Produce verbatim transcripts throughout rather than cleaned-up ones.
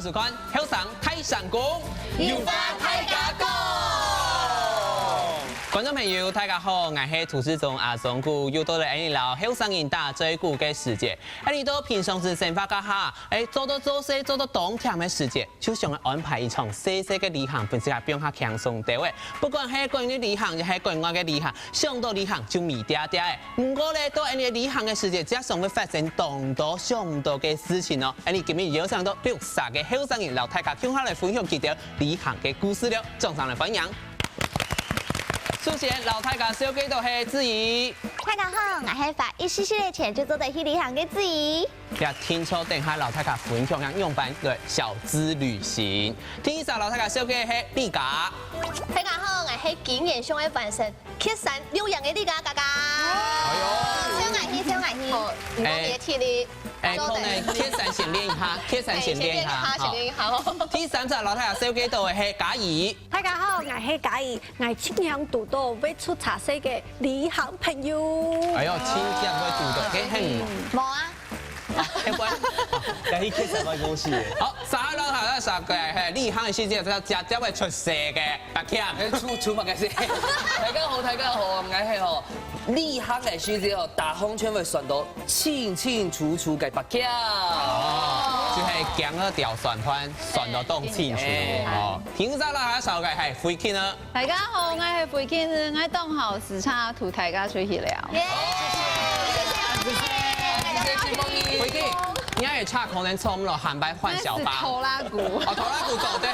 收看後生大聲公，有話大家講。觀眾朋友，大家好，𠊎係主持人阿忠牯，又到了𠊎俚摎後生人打嘴鼓个時節。𠊎俚到平常時生活該下，欸，做到做事做到當悿个時節，就想愛安排一場細細个旅行，分自家放下輕鬆兜仔。不管係國內旅行，也係國外个旅行， 想到旅行就迷嗲嗲仔。毋過咧，到𠊎俚旅行个時節，正常會發生當多想毋到个事情哦。𠊎俚今晡日邀請到六儕个後生人，摎大家共下來分享佢兜旅行个故事了。掌聲來歡迎！首先，摎大家紹介到係子怡。大家好，𠊎係花一息息个錢就做得去旅行个子怡。 也聽說等下摎大家分享下仰般來小資旅行。第二儕摎大家紹介个係麗嘉。大家好，𠊎係今年想愛完成蹶山露營个麗嘉嘉嘉。哎喲。請𠊎去，請𠊎去。好，毋過你个體力，欸，可能蹶山先練一下，蹶山先練一下，好，先練一下。好。第三儕摎大家紹介到个係嘉怡。大家好，𠊎係嘉怡，𠊎盡慶堵到會出差事个旅行朋友。哎喲，盡慶會堵到，欸，係你無？無啊。 該去蹶山个東西。好，續下來摎大家紹介，係，旅行个時節，正正會出事个，白強。欸，出，出麼个事？大家好，大家好，𠊎係吼，旅行个時節吼，逐項全會算到清清楚楚个白強。哦，就係驚該條算盤算到當清楚哦。欸，欸。第五儕摎大家紹介係慧君啊。 大家好，𠊎係慧君，𠊎當好時差渡大家出去尞。耶！慧君，你个車可能坐毋落，下擺換小巴。該係拖拉庫。哦，拖拉庫做得，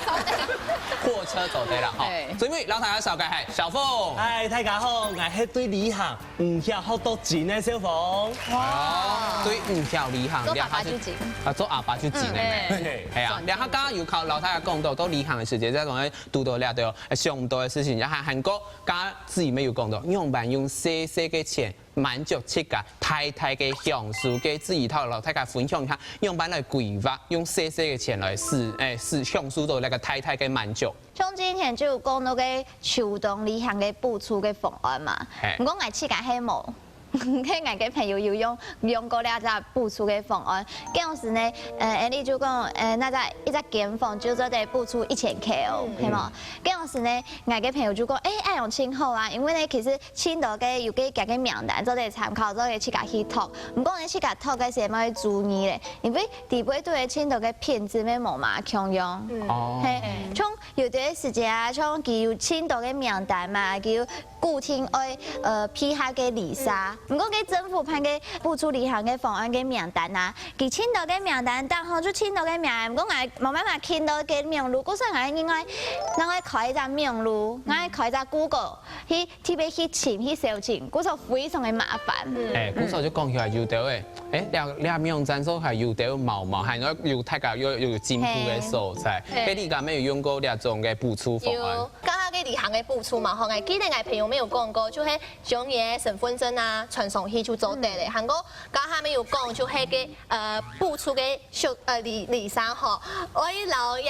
貨車做得啦，吼。對。最尾摎大家紹介係小鳳。嗨，大家好，𠊎係對旅行毋曉學到盡个小鳳。哇，對毋曉旅行，做阿爸就盡。啊，做阿爸就盡个咩？嗯。係啊，這下剛剛有摎大家講到，到旅行个時節，這種 堵到這兜，欸，想毋到个事情，也還，還過，頭先子怡乜有講到，仰般用細細个錢滿足自家大大个享受，該子怡摎大家分享一下，仰般來規劃，用細細个錢來使，欸，使享受到該个大大个滿足。像今天就有講到个秋冬旅行个補助个方案嘛，嘿。毋過𠊎自家係無。 該𠊎个朋友有用，用過這隻補助个方案。該當時呢，呃，𠊎俚就講，呃，該隻一隻間房就做得補助一千塊哦，嗯。係無？該當時呢，𠊎个朋友就講，欸，恁樣盡好啊，因為呢，其實盡多个有个佢个名單做得參考，做得自家去擇。毋過呢，自家擇个時節愛注意咧，因為裡背對个盡多个品質乜無麼共樣。嗯。哦。係，像有个時節啊，像佢有盡多个名單嘛，佢有 固定愛，呃，配合个旅社。嗯。毋過該政府辦个補助旅行个方案个名單啊，佢盡多个名單，當好就盡多个名，毋過𠊎無辦法揀到該名錄，故所𠊎另外，另外開一隻名錄，𠊎開一隻Google，去特別去尋，去搜尋，故所非常个麻煩。嗯。欸，故所就講起來有兜欸，欸，這，這名單上還有兜毛毛，還有，有大家有，有進步个所在。嘿。該你敢有用過這種个補助方案？有。 該下个旅行个補助嘛，吼，𠊎記得𠊎朋友乜有講過，就係將你个身分證啊傳上去就做得咧。嗯。還過該下乜有講，就係个，呃，補助个宿，呃，旅，旅社吼，愛摎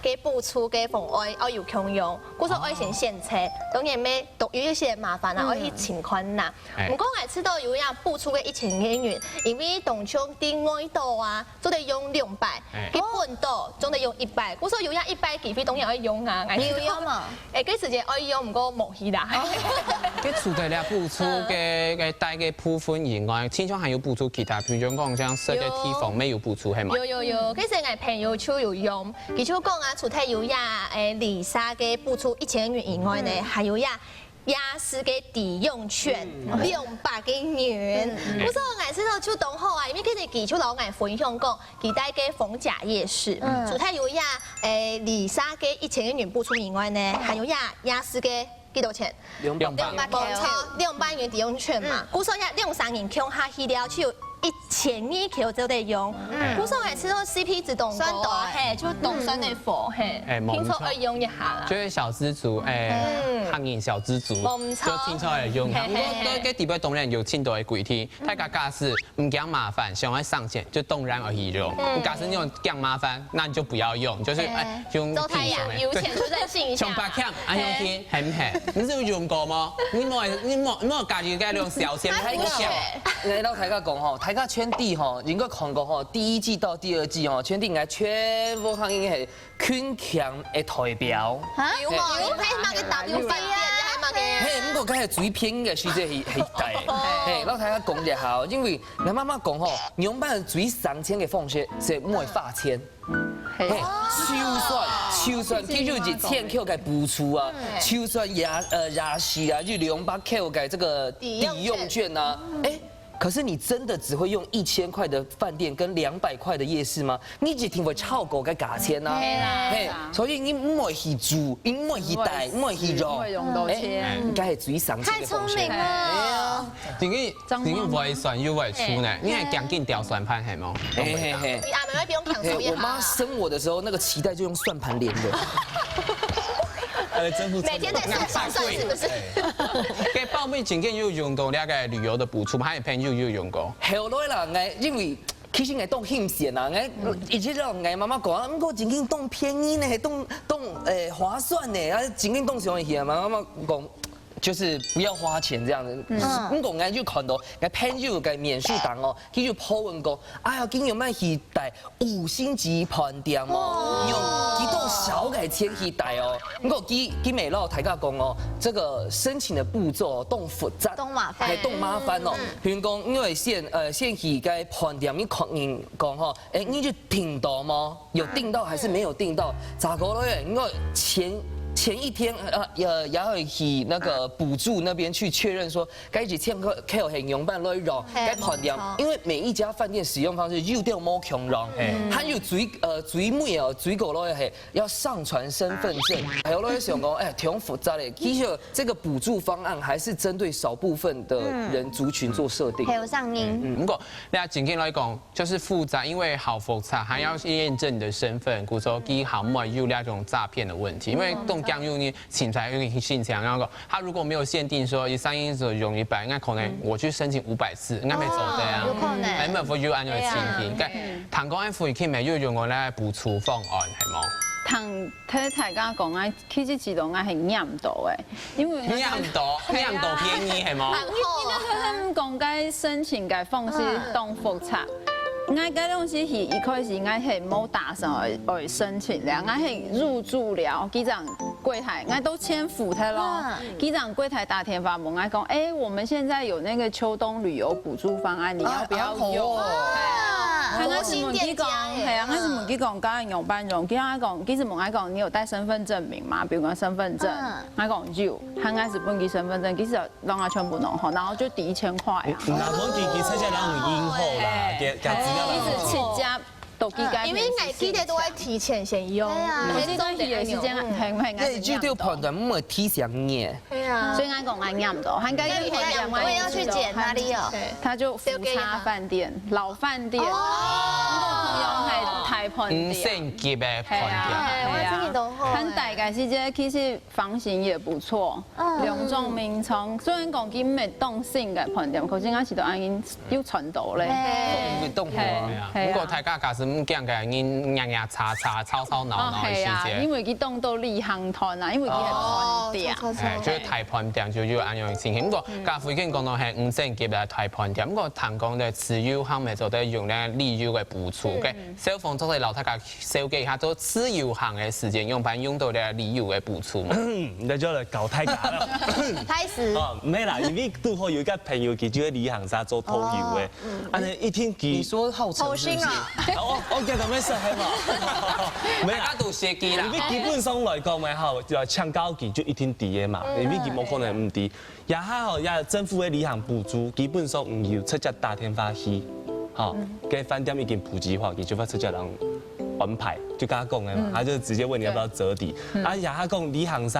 這个補助个方案愛有共樣，故所愛先選擇，當然乜都有一些麻煩啊，嗯。愛去尋看啦。欸。毋過𠊎知道有一樣補助个一千个銀，因為當初在外島啊， 做得用兩擺，欸。去本島做得用一擺，故所有影一擺機會當然愛用啊，𠊎有用無？欸，該時節愛用，毋過無去啦。該除忒這補助个，个大个部分以外，親像還有補助其他，比如講像食个地方乜有補助，係無？有，有，有，該時𠊎朋友就有用，佢就講啊，除忒有影，欸，旅社个補助一千元以外呢，嗯。還有影 夜市个抵用券，嗯。兩百个銀。嗯，嗯。故所𠊎知道就當好啊，因為今日佢就摎𠊎分享講，佢在个逢甲夜市，嗯。除忒有影，欸，旅社个一千个銀補助以外呢，還有影夜市个幾多錢？兩百。兩百。無錯，兩百元抵用券嘛。嗯。故所影兩儕人共下去了，就有 一千二箍做得用。嗯。故所𠊎知道C P值當高啊，算高欸。嘿，就當算个貨，嘿，欸，無毋著。聽說愛用一下啦。就係小資族，欸，嗯。客人小資族，無毋著。就聽說愛用一下。嘿，嘿，嘿。毋過，該，該裡背當然有盡多个規定，嗯。大家假使毋驚麻煩，想愛省錢，就當然愛去用。嗯。假使你有驚麻煩，那你就不要用，就是，嘿。欸，用做太陽，平常的。有錢就任性一下嘛。像白強，啊，用嘿。去，很很，你有用過嗎？你莫，你莫，你莫家己該種小錢，太過小。 𠊎摎大家講吼，大大家全知吼，應該看過吼，第一季到第二季吼，全知𠊎全部行業係勤儉个代表。哈？有無？有，還麼个打有飯店，還麼个？嘿，毋過該係最便宜个時節去去帶。嘿，摎大家講一下哦，因為𠊎媽媽講吼，仰般最省錢个方式係毋會花錢。嘿，就算就算佢有一千塊个補助啊，就算夜呃夜市啊，有兩百塊个這個抵用券啊，哎。 可是你真的只會用一千塊的飯店跟兩百塊的夜市嗎？你一定會超過个價錢啊！嘿，所以你毋會去住，你毋會去帶，毋會去用，會用到錢。應該係最省錢的方式。太聰明了。因為因為會算又會出呢，你還趕緊調算盤係無？嘿嘿嘿。你阿妹會不用搶嘿，手也我媽好。生我的時候，那個臍帶就用算盤連的。呃，政府每天在算算算是不是？該報名今天有用到那個旅遊的補助嗎？還有朋友有用過？後來啦，𠊎因為其實𠊎當欣羨啊，𠊎一直摎𠊎媽媽講啊，毋過真經當便宜呢，當當誒划算呢，啊真經當想去啊，媽媽講。 就是不要花錢這樣子。嗯，毋過𠊎就看到𠊎朋友个面書頂哦，佢就po文講，哎呀，今日買去帶五星級飯店哦，用幾多少个錢去帶哦。毋過佢佢乜摎大家講哦，這個申請的步驟當複雜，當麻煩還當麻煩哦。比如講，因為先呃先去該飯店，你確認講吼，哎，你就訂到嗎？ 有訂到還是沒有訂到？再過來，因為前前一天呃呃也要去那個補助那邊去確認說，該一千塊係仰般來用，該飯店，因為每一家飯店使用方式有點無共樣，還有最呃最尾哦，最過來係要上傳身份證，還有咧想講，哎，挺複雜的。其實這個補助方案還是針對少部分的人族群做設定。還有上音。毋過，那正經來講， 就是複雜，因為好複雜，還要驗證你的身份，故所佢還會有那種詐騙的問題。因為當驚有你請出來有點心情，然後講他如果沒有限定說一三一只用一百，那可能我去申請五百次，應該沒做得啊。有可能。還沒有有安全情形。該談講安撫可以沒有用過那補助方案，係無？聽聽大家講啊，其實知道𠊎係念到誒，因為念到念到便宜係無？然後你那個講該申請个方式當複雜。𠊎該東西係一開始𠊎係無打算愛愛申請了，𠊎係入住了，機場櫃台，𠊎都簽符的咯。機場櫃台打電話問𠊎講，哎，我們現在有那個秋冬旅遊補助方案，你要不要用？啊，他那時問佢講，係啊，那時問佢講，該樣辦用？佢講，其實問𠊎講，你有帶身份證明嗎？比如講身份證，𠊎講有，他那時問佢身份證，其實 讓他全部弄好，然後就抵一千塊啊。那我弟弟才叫人用好啦，给给资料一直去加，都给该因為𠊎記得都會提前先用，我記得有時間很很那就對判斷，毋會提醒你。對啊所以，俺讲俺念唔到，还该个那你还我也要去检哪里哦？他就福差饭店、老饭店，哦，还大饭店，五星级的饭店。哎，我真的都好。很大个时间，其实房型也不错，两种名称。虽然讲佢毋係當新个饭店，可是俺是都已经有传到咧。运动嘿啊，嘿啊不过大家假使毋驚个，人呀呀吵吵吵吵闹闹的时哦，系啊，因间。为佢当到旅行团啊，因为佢系饭店。吵吵哎，就是大饭店就有恁樣的情形。不过，刚才已经讲到系五星级的大饭店，不过谈讲个自由行咪做得用咧旅游个补助，OK？小凤做得老大家了解一下，做自由行的时间，用般用到咧旅游个补助嘛。那就来搞太假了。开始。哦，没啦，因为拄好有一个朋友，佢就在旅行社做导游的，啊，那一天佢你说浩辰是不是？好心啊！哦，我叫他们是黑嘛，没啦大家。都设计啦因。为基本上来讲嘛，吼，就请教佢就一定知个嘛，因为佢无可能毋知。也还好，也政府的旅行补助，基本上毋有直接打电话去，吼，个饭店已经普及化，佢就会直接人安排，就跟他讲的嘛，他就直接问你要不要折抵。啊，也还讲旅行社，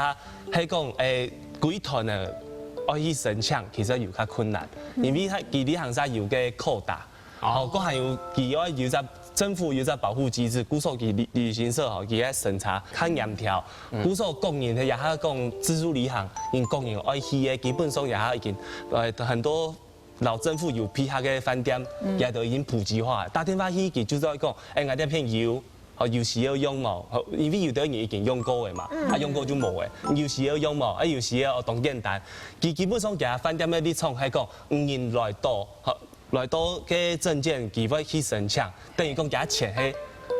还讲，诶，几团的，要去申请，其实有较困难，因为他佢旅行社有个扣打。哦，各行有佢要有只政府有只保护机制，故所佢旅旅行社吼，佢个审查较严条，故所个人也还讲自助旅行，因个人爱去个，基本上也还已经，呃，很多老政府有配合个饭店，也都已经普及化。打电话去，佢就在讲，哎，我这片有，哦，有需要用无？哦，因为有的人已经用过个嘛，啊，用过就无个，有需要用无？啊，有需要哦，当简单。基基本上，其他饭店个立场还讲，有人来到，好。來到該證件佢會去申請，等於講佢錢係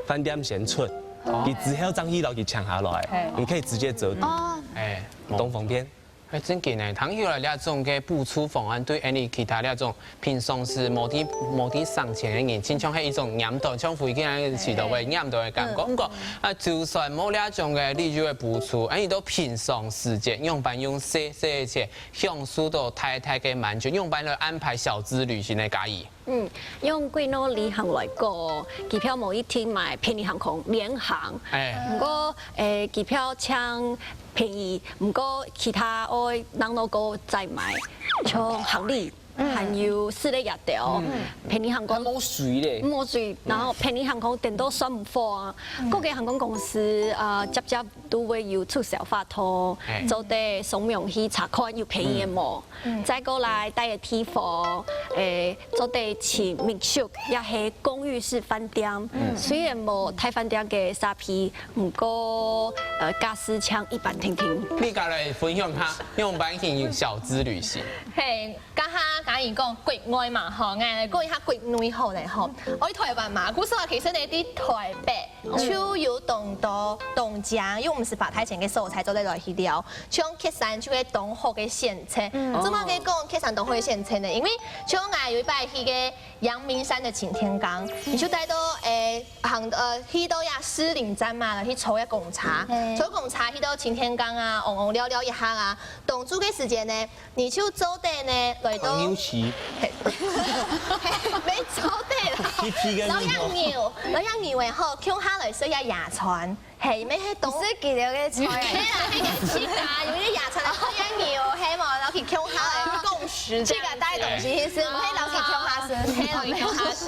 飯店先出，佢之後正去摎佢請下來，你可以直接折抵，哦，哎，當方便。哎，真緊呢，聽起來這種个補助方案對恁呢其他這種平常時無在無在省錢个人，親像係一種念頭，像福建人時都會念頭个感覺。毋過啊，就算無這種个旅遊个補助，恁呢都平常時節，樣般用細細个錢 享受到大大个滿足，樣般來安排小資旅行个嘉怡？嗯，用國內旅行來講，機票無一定買便利航空、聯航。哎，毋過，誒，機票較便宜，毋過其他愛另外過再買，像行李，還有食个這兜，便利航空。無水咧。無水，然後便利航空等到算毋好啊。各个航空公司啊，接接 都會有促銷活動，做得上網去查看有便宜个無。再過來戴个地方，誒，做得尋民宿，也係公寓式飯店。雖然無大飯店个沙皮，毋過，呃，價數像一般定定。你過來分享下，樣般形小資旅行？嘿，剛剛講國外嘛，吼，𠊎來講一下國內好咧，吼。我去台灣嘛，故所其實呢，在台北 就有當多當靚，又毋使花大錢个所在做得來去尞。像客山就係當好个選擇。做麼个講客山當好个選擇呢？因為像𠊎有一擺去个陽明山个擎天崗，你就戴到誒行呃去到呀士林站嘛，來去坐个公車，坐公車去到擎天崗啊，戇戇尞尞一下啊，當晝个時間呢， 你就做得呢，來到，牛市。嘿，嘿，無做得啦。去去个然後樣牛，然後樣牛誒吼，共下來食下野餐，嘿，因為係當，毋係佢兜个菜。嘿啦，嘿，自家有一個野餐，然後樣牛，嘿嘛，然後去共下來共食，自家帶東西去食，毋係老是共下食，嘿，老是共下食，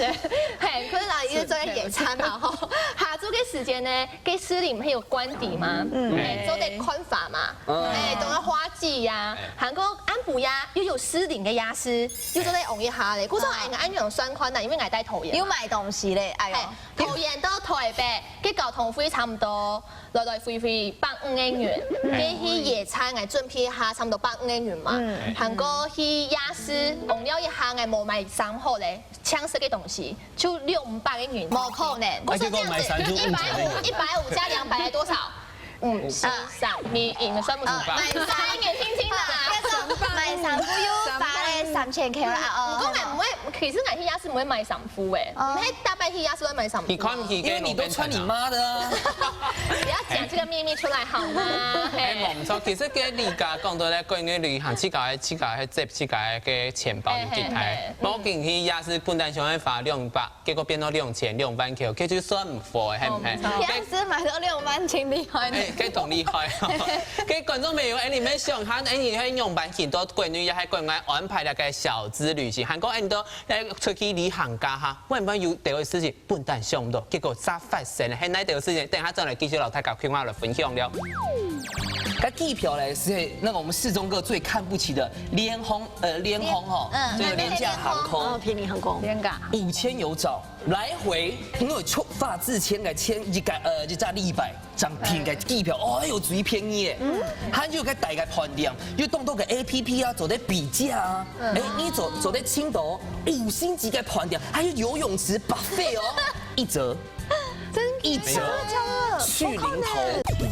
嘿，可能老是做个野餐嘛吼。下晝个時間呢， 該士林毋係有官邸嗎？嗯。哎，做得看花嘛，嗯。哎，當个花季呀，還過暗晡夜又有士林个夜市，又做得逛一下咧。故所哎，𠊎恁樣算看吶，因為𠊎戴桃園嘛。有買東西咧，哎喲。哎，桃園到台北，該交通費差毋多，來來回回百五个銀，該去野餐，𠊎準備一下，差毋多百五个銀嘛。還過去夜市，逛了一下，𠊎無買衫好咧。 青色个東西，就六百个銀。無可能。啊，結果買衫就五千个銀。一百五，一百五加兩百多少？五、四、三、二、一，你們算不出吧？買衫，三年輕輕的啦。買衫褲又花了三千塊啦，哦。毋過𠊎毋會，其實𠊎去夜市毋會買衫褲誒，哦。毋係逐擺去夜市會買衫褲。你看，你因為你都穿你媽的啊。不要講這個秘密出來好嗎？哎，嘿。無錯，其實該你家講到咧，關於旅行，自家个、自家个、自家个錢包有幾大，嘿，嘿，嘿。無緊去夜市本來想愛花兩百， 結果變到兩千、兩萬塊，這就算毋好个，係毋係？哦，毋錯。該夜市買到兩萬，真厲害呢。哎，該當厲害哦。該觀眾朋友，哎，你們想下，哎，你係仰般去到國內，也係國外安排這個小資旅行，還過，哎，你都，哎，出去旅行該下，會毋會有兜个事情本來想毋到，結果煞發生了，係哪兜个事情？等一下再來繼續摎大家共下來分享了。該機票嘞，是那個我們世宗哥最看不起的聯航，呃，聯航吼，嗯。這個廉價航空。哦，便利航空。廉價。五千有找， 來回，因為出發之前个前一個，呃，一隻禮拜，正訂个機票，哦，哎喲，最便宜个。嗯。還有个大个飯店，又當多个A P P啊，做得比價啊。嗯。哎，你做，做得訂到五星級个飯店，還有游泳池buffet哦，一折。真的一折。真的假的？去零頭。不可能。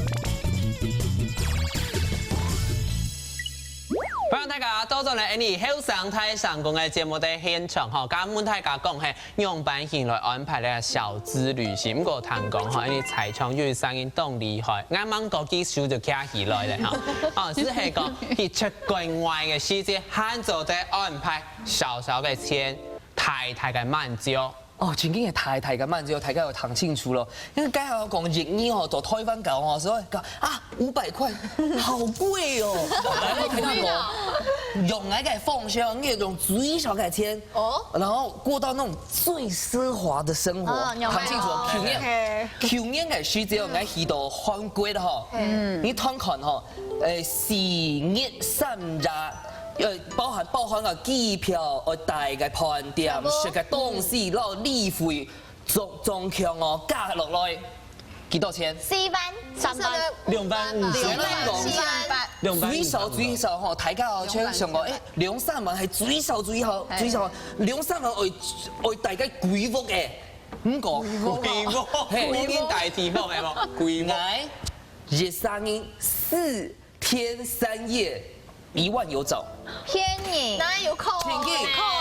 歡迎大家倒轉來𫣆俚後生大聲公个節目个現場吼，今問大家講係 仰般形來安排這小資旅行。毋過聽講吼，因為在場有一儕人當厲害，啱啱个技術就徛起來了吼。哦，就係講，佢出國外个時節，還做得安排小小个錢，大大个滿足。哦，正經个大大个滿足，大家有聽清楚咯。因為剛才我講日語吼，到台灣搞吼，所以講啊，五百塊，好貴哦。然後聽到講，用那個方式，你用最少个錢， 哦。然後過到那種最奢華的生活。哦，有沒有？看清楚哦，去年，OK。去年个時節，𠊎去到韓國吼，嗯。你聽看吼，呃，四日三夜，呃，包含，包含个機票，呃，大个飯店，什麼？食个東西，然後旅費，總，總共哦，加落來，幾多錢？四萬。三萬。兩萬五千。兩萬五千。兩萬五千。最少最少吼，大家哦，千萬想講，哎，兩三萬還最少最好，最少，兩三萬愛愛大家歸屋誒，毋過，規模，嘿規模大地方係無？規模。來，一三一四天三夜，一萬有找。騙人，哪有可能？騙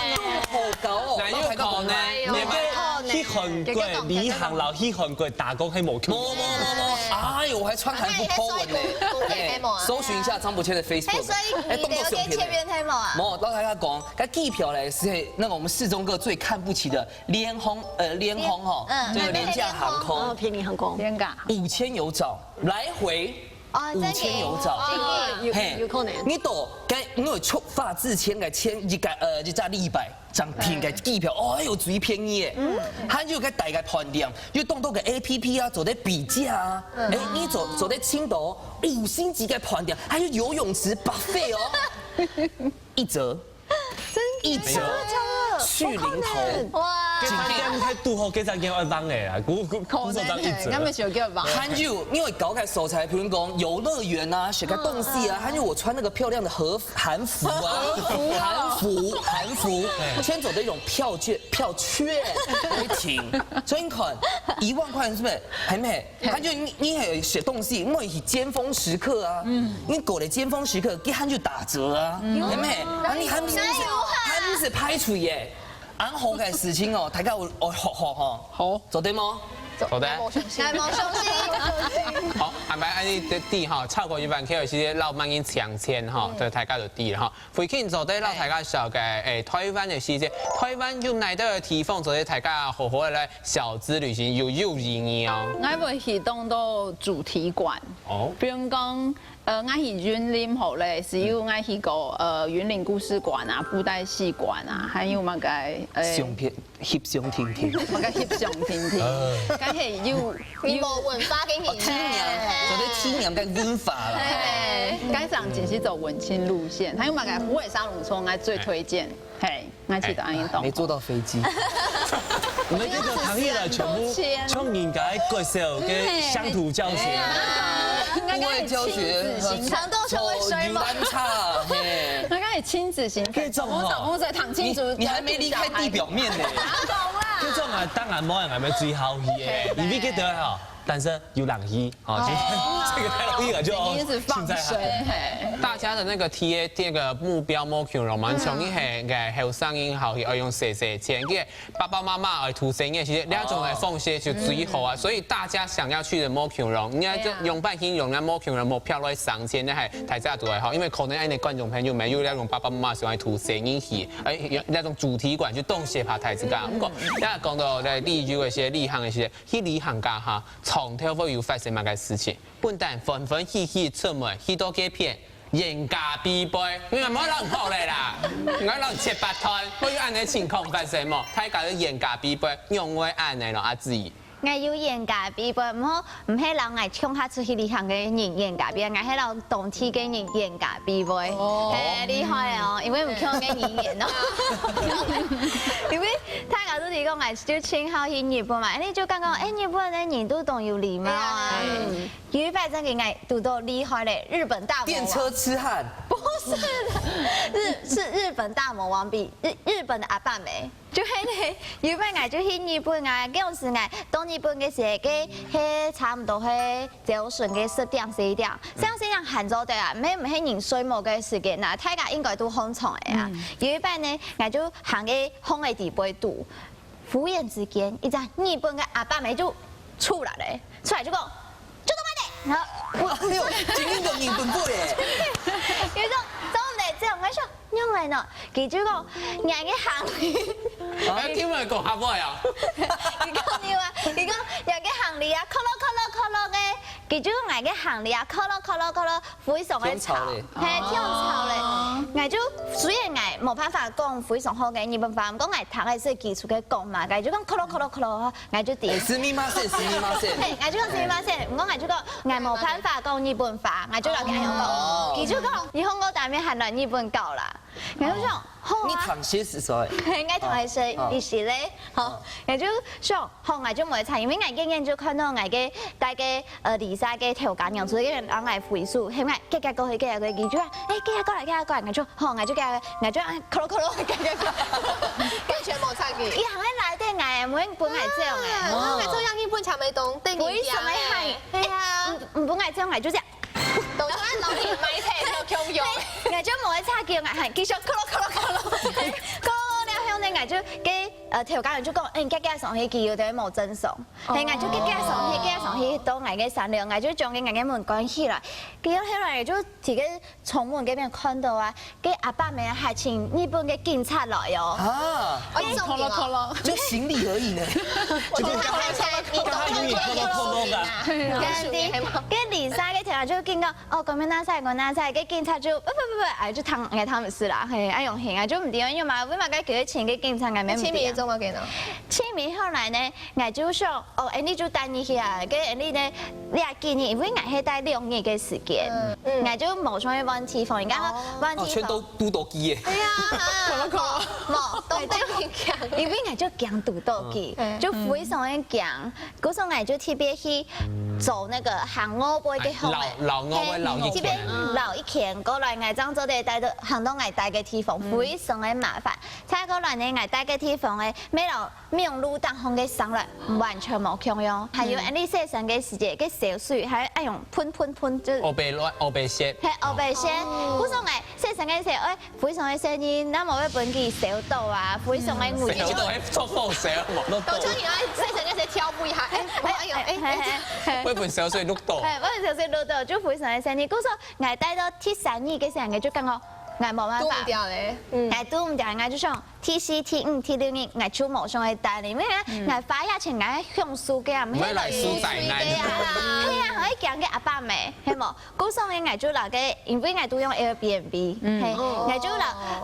人，好高哦，哪有可能？哪有你們去韓國旅行，然後去韓國打工係無可能。無無無無，哎呦，我還穿韓服po文呢。哎，還帥過，過年還無啊哎搜尋一下張伯謙的Facebook，哎，所以哎，你了解切動作相片呢。片係無啊？無，我跟大家講，該機票咧是那個我們世宗哥最看不起的聯航，呃，聯航吼，嗯這個廉價航哦，空，便宜航空。尷尬。五千有找，來回哦，五千有找。哦，有嘿有可能。你到該，因為出發之前个前一個呃一隻禮拜，正訂个機票，哦，哎喲，最便宜誒。嗯，還有个大个飯店，又當多个A P P啊，做得比價啊。哎，你做做得訂到五星級个飯店，還有游泳池buffet哦，一折。一折去零頭。哇，該飯店太堵好，該隻店愛放个啦，估估估手張一折。根本就叫吧。還有，因為搞个所在，比如講遊樂園啊，食个東西啊，還有我穿那個漂亮的和韓服啊，韓服韓服，全做得用票券票券來訂，所以你看一萬塊是不是還美？還有你你還有食東西，因為係尖峰時刻啊，你過了尖峰時刻，佢還有打折啊，還美？啊你還不是還不是排隊耶？ 恁好个事情哦，大家有有學學吼，好，做得無？好的。哎，無相信。好，安排安尼的地哈，超過一萬K有些老慢人搶錢哈，對，大家就知了哈。最近做得老大家曉得，哎，台灣的時間，台灣有哪个地方做得大家好好的來小資旅行，有有意義哦。 𠊎會去當多主題館，哦，比如講，呃，𠊎去雲林好咧，係有𠊎去過呃雲林故事館啊、布袋戲館啊，還有麼个呃相片翕相定定，麼个翕相定定，該係有你無文化个人。哦，體驗，做得體驗个文化啦。哎，該上真係走文青路線，還有麼个虎尾沙龍村，𠊎最推薦，嘿，𠊎去到安東。沒坐到飛機，我們這個行業的全部像人家國小跟鄉土教學，戶外教學，長到就會睡嗎？遊覽車，嘿。那个親子行程，這種哦我老公在躺親子，你你還沒離開地表面呢。這種啊，當然無人還沒最好去耶，你會記得哈，但是有冷氣，哦，這個太冷氣了就一定是放現在水，嘿。大家的那個T A這個目標目標了嘛，從一開个後生人好，要用細細錢，个爸爸媽媽愛圖生意，其實兩種的方式就最好啊。所以大家想要去的目標了，你看這用半天用那目標了，目標來省錢，那還大家都還好，因為可能哎，你觀眾朋友沒有那種爸爸媽媽喜歡圖生意去，哎，那種主題館就東西怕太子噶。不過，那講到在旅遊一些旅行一些，去旅行噶哈，常常會有發生麼个事情，不但歡歡喜喜出門，去到該片。 冤家必背，你莫亂講咧啦，𠊎亂七八段，會有恁呢情況發生無？大家都冤家必背，仰會恁呢咯，阿志。 𠊎有冤家必背，毋好毋係摎𠊎共下出去旅行个人冤家必背，𠊎係摎當地个人冤家必背。嘿，厲害哦，因為毋共个語言哦。因為大家都提講，𠊎就盡好去日本嘛，你就剛剛，哎，日本个人都當有禮貌啊。有一擺正經𠊎堵到厲害咧，日本大魔王。電車痴漢，不是的，日是日本大魔王比日日本的阿爸美。就係呢，有一擺𠊎就去日本啊，該時𠊎到日本个時候，該係差毋多係朝晨个十點十一點，像係恁樣還早个啊，毋係毋係人睡目个時間啊，大家應該都䟘床个啊。有一擺呢，𠊎就行个巷仔底背肚，忽然之間，一隻日本个阿爸美就出來咧，出來就講，就到買的，然後哎呦，今天有日本過耶！有一種走毋得，這樣𠊎想。 仰會呢？佢就講，𠊎个行李，哎，聽人講客話啊。佢講你話，佢講，𠊎个行李啊，硞落硞落硞落个，佢就講𠊎个行李啊，硞落硞落硞落，非常个吵，忒吵咧。嘿，忒吵咧。𠊎就雖然𠊎無辦法講非常好个日本話，毋過𠊎聽个係基礎个講嘛，𠊎就講硞落硞落硞落，𠊎就知。すみません、すみません。嘿，𠊎就講すみません，毋過𠊎就講，𠊎無辦法講日本話，𠊎就摎佢恁樣講。佢就講，你好，我打面還來日本搞啦。然後就想，好啊。你糖水係啥？應該糖水一時咧，好，也就想，好，𠊎就無會差，因為𠊎遠遠就看到𠊎个戴个呃Lisa个頭家娘出現，然後𠊎揮手，喊𠊎遽遽過去，遽遽過去，佢就講，哎，遽遽過來，遽遽過來，𠊎就，好，𠊎就遽遽，𠊎就啊，咯咯咯，遽遽過來。完全無差距。佢還會來等𠊎，毋會分𠊎走誒。哦，𠊎做樣日本茶梅東，等你非常的害。對啊。毋，毋分𠊎走，𠊎就這樣。 都係老弟買菜，沒有共用。𠊎就無會差距，𠊎還繼續咯咯咯咯咯，咯咯咯了後呢，𠊎就跟呃頭家娘就講，哎，你遽遽上去，佢有點無正常。嘿，𠊎就遽遽上去，遽遽上去到𠊎个山樓，𠊎就將个𠊎个門關起來，佢後來就提个窗門該邊看到啊，个阿伯姆還請日本个警察來哦。啊，哦，你送你哦。就行禮而已呢。就跟剛剛剛剛剛剛有點透露透露的。跟你跟Lisa个頭家就緊講， 哦，ごめんなさい，ごめんなさい，个警察就不不不不，哎，就當哎當毋係啦，嘿，哎用刑啊，就毋知用嘛，為嘛該幾個錢个警察，𠊎乜毋知啊。清明做麼个呢？清明後來呢，𠊎就想，哦，恁樣就等一下，个恁樣呢，你也記得，因為𠊎係戴兩日个時間，嗯，𠊎就無想要換地方，應該換地方。哦，全都堵到機耶。哎呀，無，都等你講。因為𠊎就驚堵到機，就非常的驚。 故所𠊎就特別去走那個行外背个方面，繞繞外背繞一圈。特別繞一圈過來，𠊎正做得戴到行到𠊎戴个地方，非常的麻煩。再過來呢，𠊎戴个地方个，乜摎網路頂項个聲浪完全無共樣，還有恁樣洗身个時節，个燒水還愛用噴噴噴，就烏白亂烏白洗。係烏白洗。故所𠊎洗身个時節，哎， 非常个細人，那麼會分佢燒到啊，非常个危險。燒到還做好燒無？到時你愛洗身个時候跳舞一下，哎，哎呦，哎，哎，會分燒水淥到。哎，會分燒水淥到，就非常个細人。故所，𠊎戴到第三日个時候，𠊎就感覺𠊎無辦法。堵毋掉咧，嗯，哎，堵毋掉，𠊎就想第四、第五、第六日，𠊎就無想愛戴了，因為𠊎花下錢，𠊎享受个啊，毋係來受災難。係啊，還驚个阿爸姆，係無？ 故所呢，𠊎就摎个，因為𠊎都用Airbnb，嘿，𠊎就摎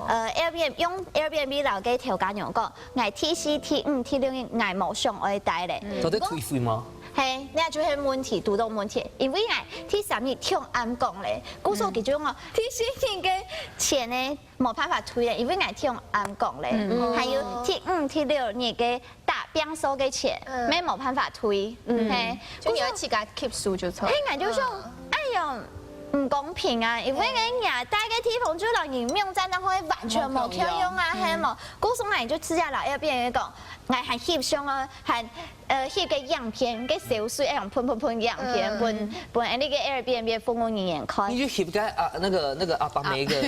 呃Airbnb用Airbnb摎个頭家娘講，𠊎第四、第五、第六日𠊎無想愛戴咧。做得退費嗎？嘿，該就係問題，堵到問題，因為𠊎第三日當暗講咧，故所佢就講哦，第四日个錢呢無辦法退咧，因為𠊎當暗講咧，還有第五、第六日个 打餅掃个錢，嗯，乜無辦法退，嗯，嘿，就你愛自家吸收就著。嘿，𠊎就想，哎喲，毋公平啊！因為人家戴个地方就摎人網站，然後完全無共樣啊，係無？故所𠊎就直接摎Airbnb講，𠊎還翕相啊，還呃翕个影片，个燒水，哎呀，噴噴噴个影片，分分恁呢个Airbnb服務人員看。你就翕个啊，那個那個阿爸姆个，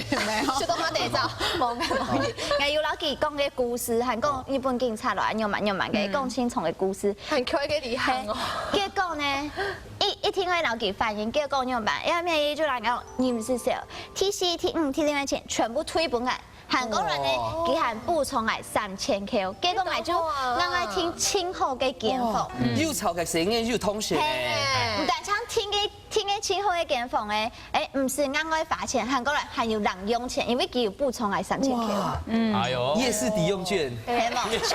就都他得照，無个無个，𠊎有摎佢講个故事，還講日本警察來，仰般仰般个，講清楚个故事。 很開个厲害哦。結果呢，一一定會摎佢反映，結果仰般？因為就來講，你毋使笑，第四、第五、第六日个錢全部退分𠊎，還過來呢，佢還補償𠊎三千塊，結果𠊎就讓𠊎訂盡好个間房。又吵个聲音又通血。嘿，毋單淨訂个訂个盡好个間房誒，誒，毋使額外花錢，還過來還有零用錢，因為佢有補償𠊎三千塊。哇，哎呦，夜市抵用券。係無？夜市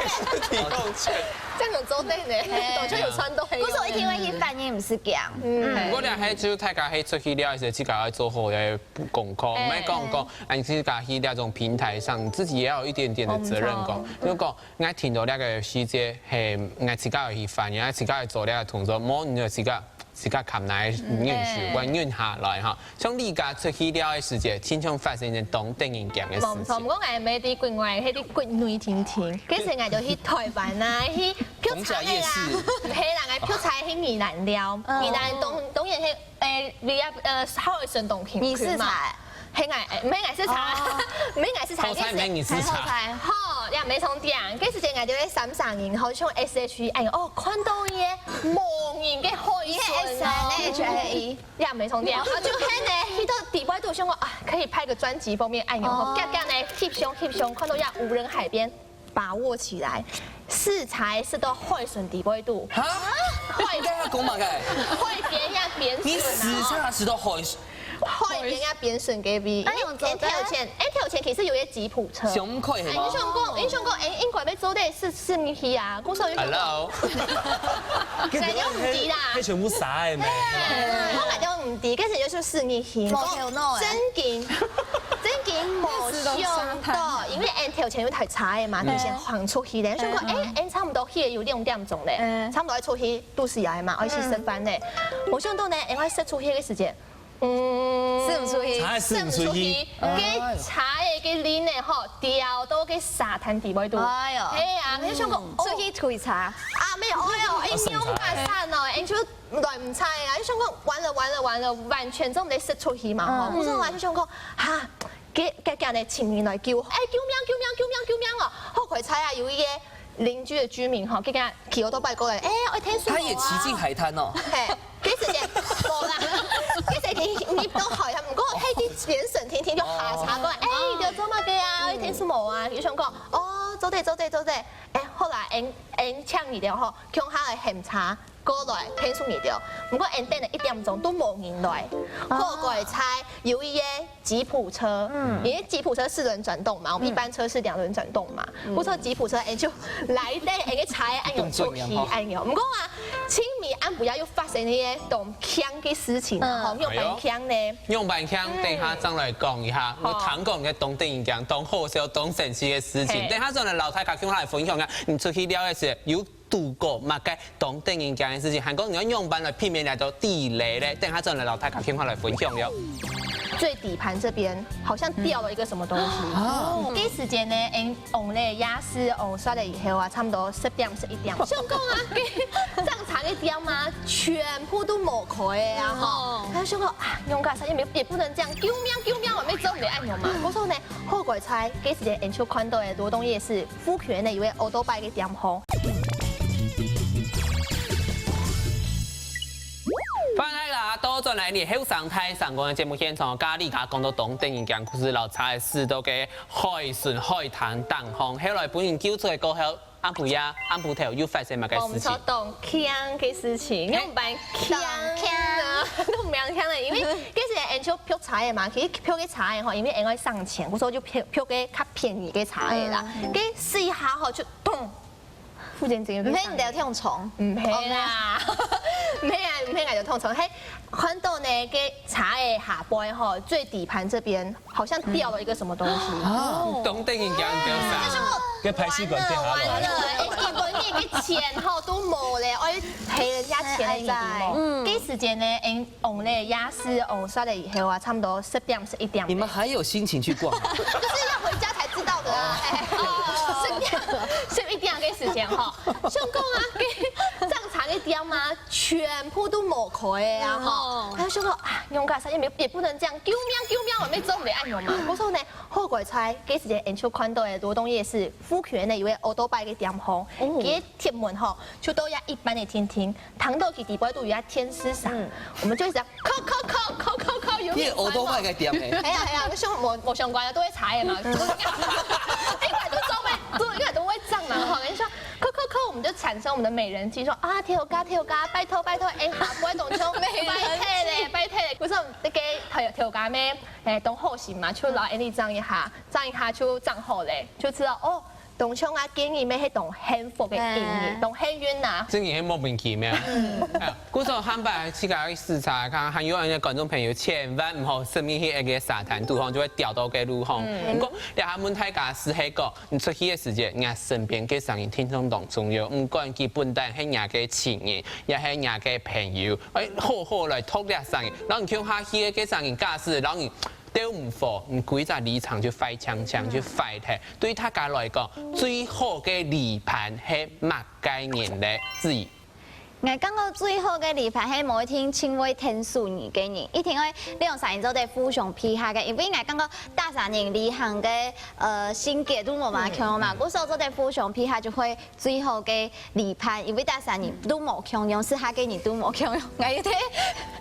抵用券。 這樣有做得呢，嘿，早就有賺到很有。故所一定會去反映，毋使驚。嗯，不過呢，還就大家係出去尞个時候，自家愛做好个功課，毋係講講，哎，自家去那種平台上，自己也要有一點點的責任感。如果𠊎聽到那個細節，嘿，𠊎自家要去反映，𠊎自家要做那個動作，無你就自家自家看來忍受，關忍下來哈。 像你家出去尞个時節，經常發生一件當得人驚个事情。無錯，毋過𠊎毋係佇國外，係佇國內定定。該時𠊎就去台灣啊，去劈柴个啦。毋係啦，𠊎劈柴去宜蘭尞，宜蘭當當然係誒，你啊呃，海脣當平均嘛。宜蘭柴。係𠊎，毋係𠊎係柴，毋係𠊎係柴，好彩毋係你係柴。好，也無重點。該時節𠊎就在三省，然後像S H E，哎喲，哦，看到一個無人个海脣哦。也無重點，然後就喊呢，去到底背肚想講啊，可以拍個專輯封面，哎喲，哦，遽遽呢，翕相翕相，看到這無人海邊，把握起來，拾柴拾到海脣底背肚，哈？海應該要講麼个？海邊也邊脣啊，你拾柴拾到海，海邊也邊脣个位，哎喲，因為頭前，哎，頭前其實有一個吉普車，想毋開係嗎？哎，你想講，你想講，哎，應該要做得係係你去啊，故所以就講，Hello。 該就毋知啦。該全部沙个咩？我嘛就毋知，該時就係四年前。無頭腦欸。正經，正經無無想到，因為𫣆頭前有台車个嘛，嗯。頭前行出去咧，想講，嗯。欸，𫣆差毋多去有兩點鐘咧，嗯。差毋多愛出去肚屎枵嘛，愛去食飯咧。無想到呢，𫣆愛駛出去个時間，嗯，駛毋出去。車駛毋出去。駛毋出去，哎喲。該車个該輪仔吼，吊到該沙灘底背肚。哎喲。係啊，𫣆就想講，嗯，出去推車。啊，無有，哎喲，哎，啊，送車。仰結煞哦，𫣆就亂毋睬啊，就想講，完了，完了，完了，完全做毋得駛出去嘛，吼。嗯。故所𠊎就想講，哈， 該，該，該呢，請人來救，欸，救命，救命，救命，救命哦！好快彩啊，有一個鄰居的居民吼，佢佢騎奧多拜過來，欸，愛𢯭手無啊？他也騎進海灘哦。嘿，該時節無啦，該時節已經到海灘，毋過佢就眼神天天就下車過來，欸，你在做麼个啊？愛𢯭手無啊？就想講，哦，做得，做得，做得。欸，好啦，𫣆，𫣆請佢兜吼，共下來喊車。 過來，𢯭手佢兜。毋過𫣆等了一點鐘都無人來。哦。好怪彩，有一個吉普車，嗯。因為吉普車四輪轉動嘛，我們一般車是兩輪轉動嘛。嗯。故所吉普車，欸，就來等，欸，該車，欸，有出去，動作一樣哈。欸，有。毋過啊，清明暗晡夜又發生一個當慶个事情啊，嗯。吼，仰般慶呢？哎喲，仰般慶，嗯。等下正來講一下。好。𠊎聽講个當得人驚、當好笑、當神奇个事情，嘿。等下正來摎大家共下來分享一下。你出去尞个時，有 堵過麼个當得人驚个事情，還講你愛仰般來避免這兜地雷咧？等下正來摎大家共下來分享喲。最底盤這邊好像掉了一個什麼東西。哦。該時間呢，𫣆往咧夜市，往煞了以後啊，差不多十點、十一點。想講啊，該正常个店啊，全部都無開个啊，吼。哦。他就想講啊，仰結煞，也沒，也不能這樣，救命，救命，𠊎也做毋得恁樣嘛。故所呢，好怪彩，該時間𫣆就看到个羅東夜市 附近个一個奧多拜个店鋪。歡迎大家倒轉來你後生大聲公个節目現場，頭先講到當得人驚故事，摎車駛到个海脣海灘頂項，後來分人救出來過後，暗晡夜、暗晡頭又發生麼个事情？無錯，當慶个事情，嘿。仰般慶啊？當慶啊，都毋曉慶了，因為該時𫣆就避車个嘛，其實避个車个吼，因為𫣆愛省錢，故所就避，避个較便宜个車个啦。嗯。該試一下吼，就 咚，忽然間有個聲音。毋係你兜痛蟲？毋係啦，毋係啊，毋係𠊎兜痛蟲。嘿，看到呢，該車个下背吼，最底盤這邊好像掉了一個什麼東西。哦，當得人驚，毋著啥，該排氣管掉下來。完了，完了，欸，一個月个錢吼都無咧，愛賠人家錢个弟弟無？嗯。該時間呢，欸， 往咧夜市，往煞了以後啊，差不多十點、十一點。你們還有心情去逛？就是要回家才知道的啊。哦。哎，十點、十一點个時間吼，想講啊，該正常个店啊，全部都無開个啊，吼。哦。他就想講啊，仰結煞，也沒，也不能這樣，救命，救命，𠊎也做毋得恁樣嘛。故所呢，好怪彩，該時間𫣆就看到个羅東夜市附近个一個奧多拜个店吼，哦。佢个鐵門吼，就都也一般个定定， 聽到佢底背都有一個電視聲，嗯。我們就一直講，叩叩叩叩叩叩，有點煩嘛。你有奧多拜个店欸？哎呀哎呀，無相，無，無相關啊，都會查的嘛。應該都知道，都應該都會知嘛，吼。人家說，叩叩叩，我們就產生我們的美人計，說啊，頭家頭家，拜託拜託，哎，下背當像，拜託咧，拜託咧。故所該个頭家咩，哎，當好心嘛，就摎𫣆俚整一下，整一下就整好咧，就知道哦， 當像啊，今日乜係當幸福个一日，嗯。當幸運啊。真个係莫名其妙。嗯。啊，故所下擺自家去視察看，還有恁樣个觀眾朋友，千萬毋好隨便去該个沙灘肚項，就會掉到該路項。嗯。毋過，這下問大家係，係講，你出去个時節，若身邊个聲音聽眾當重要，毋管佢本底係若个親人，也係若个朋友，愛好好來擇這聲音，然後你共下去个該聲音，假使，然後你 鬥毋和，你歸隻里程就壞淨淨，嗯。就壞忒。對大家來講，最好个旅伴係麼个人咧？子怡。𠊎感覺最好个旅伴係無一定盡會𢯭手你个人，一定愛兩儕人做得互相配合个，因為𠊎感覺逐儕人旅行个，呃，性格都無麼个共樣嘛，嗯。故所做得互相配合就會 最好个旅伴，因為逐儕人都無共樣，識下个人都無共樣，𠊎有聽